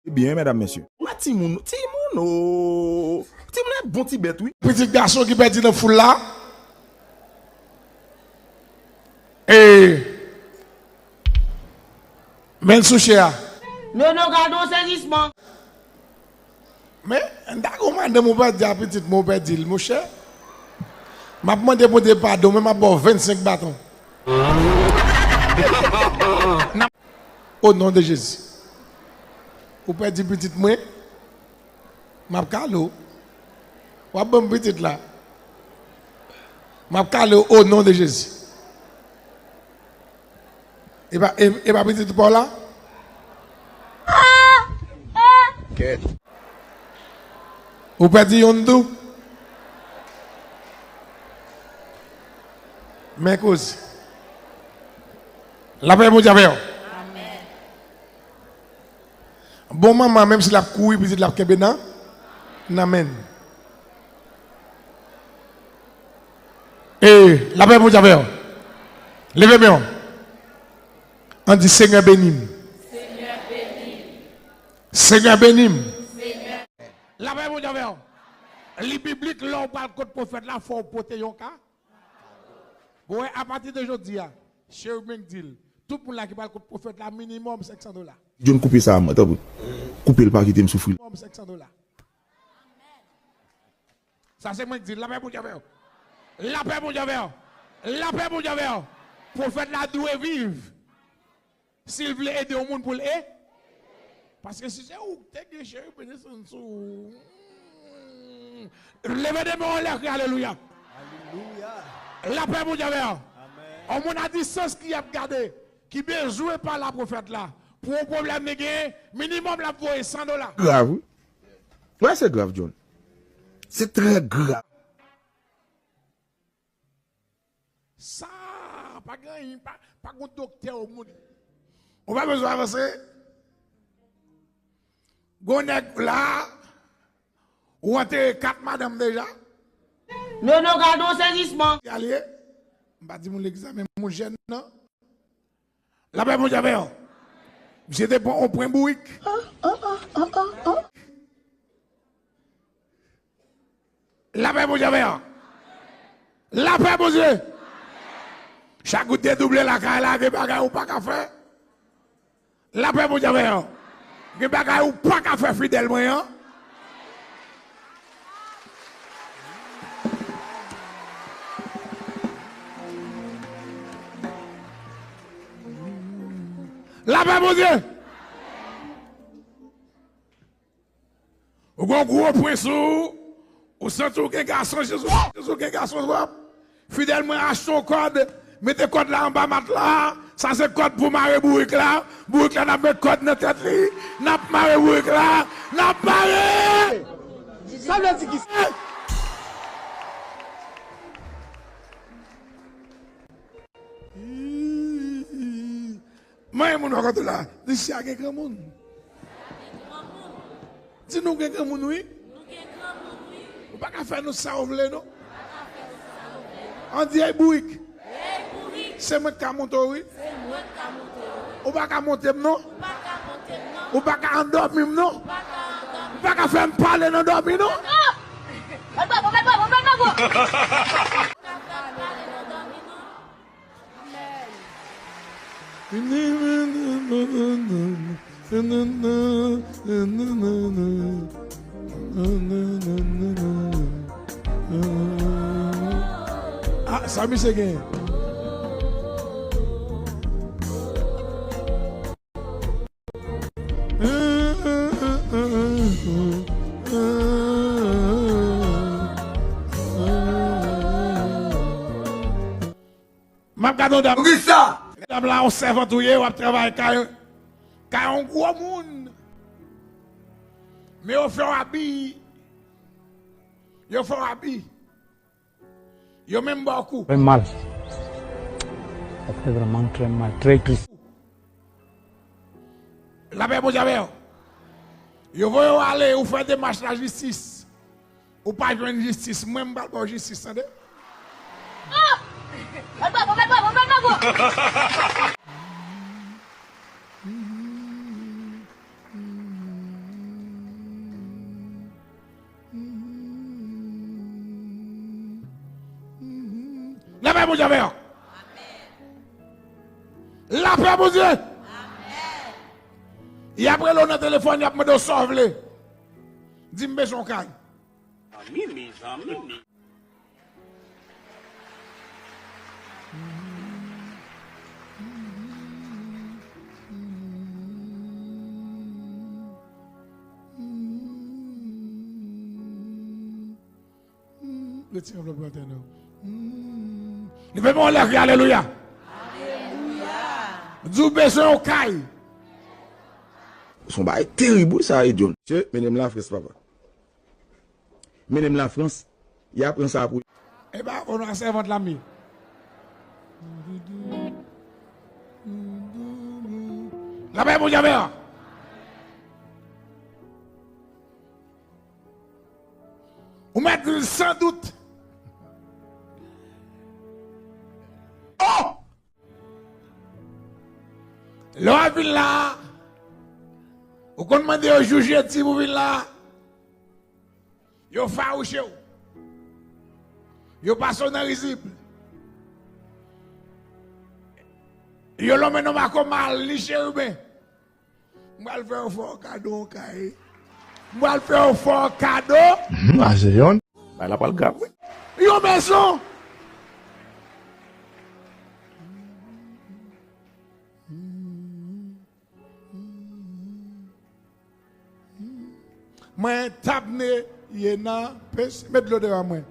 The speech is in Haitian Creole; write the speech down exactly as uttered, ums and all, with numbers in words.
Ebyen, medam, mesye. Wè timoun, timoun, o. Timoun e bon ti bèt, wi. Pitit gason ki pèdi nan foul la. E, men l sou chè a. Nono, gade yon sezisman. Men, m ta gen yon madanm ou pèdi a pitit mwen, ou pèdi l, monchè. M ap mande Bondye padon, men m ap ba w vennsenk baton. O non de Jezi. Ou pèdi pitit mwen, m ap kale w. W ap ban m pitit la. M ap kale w o non de Jezi. E pa, e, e pa pitit pa w la? Kèt. Ou pèdi youn tou? Men koze. Lapè Bondye avè w. Bon manman, menm si l ap kouri, pitit l ap kenbe nan, nan men l. E, lapè Bondye avè w. Leve men w. Ann di, Senyè, beni m. Senyè, beni m. Lapè Bondye avè w. Li biblik, lè w pral kot pwofèt la, fò w pote yon ka. Bon, wè, apati de jodi a, Cherubin di l, tout moun la ki pral kot pwofèt la, minimòm senk san dola. John, koupe sa a mwen, tanpri. Koupe l, pa kite m soufri. Minimòm senk san dola. Sa se mwen k di l, lapè Bondye avè w. Lapè Bondye avè w. Lapè Bondye avè w. Pwofèt la dwe viv. Si l vle ede yon moun pou l e-, paske si se ou k te gen cheri, pene sann sou. Hmm. Leve de men w anlè, kri alelouya. Alelouya. Lapè Bondye avè w. Amèn. Yon moun a distans ki ap gade, ki bezwen pale a pwofèt la. Pou yon pwoblèm li genyen, minimòm l ap voye san dola. Grav, wi. Wè, se grav, John. Se trè grav. Sa, pa gen anyen, pa, pa gen doktè o moun. Ou pa bezwen avanse. Gon nèg la, ou antere kat madanm deja. Nono, gade yon sezisman. Y ale. M pa di moun legliz la, men moun jèn nan. Lapè Bondye avè w. Misye te pran yon pwen bourik. Lapè Bondye avè w. Lapè Bondye. Chak ou dedouble lakay la, gen bagay ou pa ka fè. Lapè Bondye avè w. Gen bagay ou pa ka fè, fidèl mwen an. Lapè Bondye. Ou gon gwo pwen sou ou, ou santi w gen gason, Jezi, Jezi, w gen gason twòp. Fidèl mwen, achte yon kòd, mete kòd la anba matla a. Sa se kòd pou mare bourik la. Bourik la, n ap met kòd nan tèt li. N ap mare bourik la. N ap mare! Sa vle di ki sa? Manyen moun bò kote w la. Di, si a gen granmoun. Di, nou gen granmoun, wi. Ou pa ka fè nou sa w vle, non. Ann di, ey bourik. Se mwen k ka monte w, wi. Ou pa ka monte m, non. Ou pa ka andòmi m, non. Ou pa ka fè m pale nan dòmi, non. Mèt bravo, mèt bravo, mèt bravo. Ah, sa misye gen. M ap gade yon dam. Poukisa? Dam la, yon sèvant ou ye, w ap travay kay, kay yon gwo moun. Men yo fè w abi. Yo fè w abi. Yo menm ba w kou. Trè mal. Sa fè vrèman trè mal, trè tris. Lapè Bondye avè w. Yo voye w ale, ou fè demach lajistis. Ou pa jwenn jistis, mwen m pral ba w jistis, tande. Ah! Mèt bravo, mèt bravo, mèt bravo! Lapè Bondye avè w. Lapè Bondye. Y ap rele w nan telefòn, y ap mande w sa w vle. Di m bezwen yon kay. Mezanmi, mezanmi. Retire anvlòp la atè non. Leve men w anlè, kri alelouya. Di w bezwen yon kay. Se yon bagay terib wi sa, Edyon. Mesye, mennen m Lafrans, papa. Mennen m Lafrans. Y a pran sa pou. E pa ou nan sèvant la m ye. Lapè Bondye avè w. Ou mèt di l san dout. Oh! Lè w ap vin la a, ou konn mande yo jou jedi pou vin la a. Yo fawouche w. Yo pase w nan rizib. Yo lonmen non bako mal ni cheriben. M pral fè w fè w kado yon kay. M pral fè w fè w kado. Mhm, a se yon. Bay la pral grav wi. Yon mezon. Mwen tab ne ye nan pes. Met dlo devan mwen.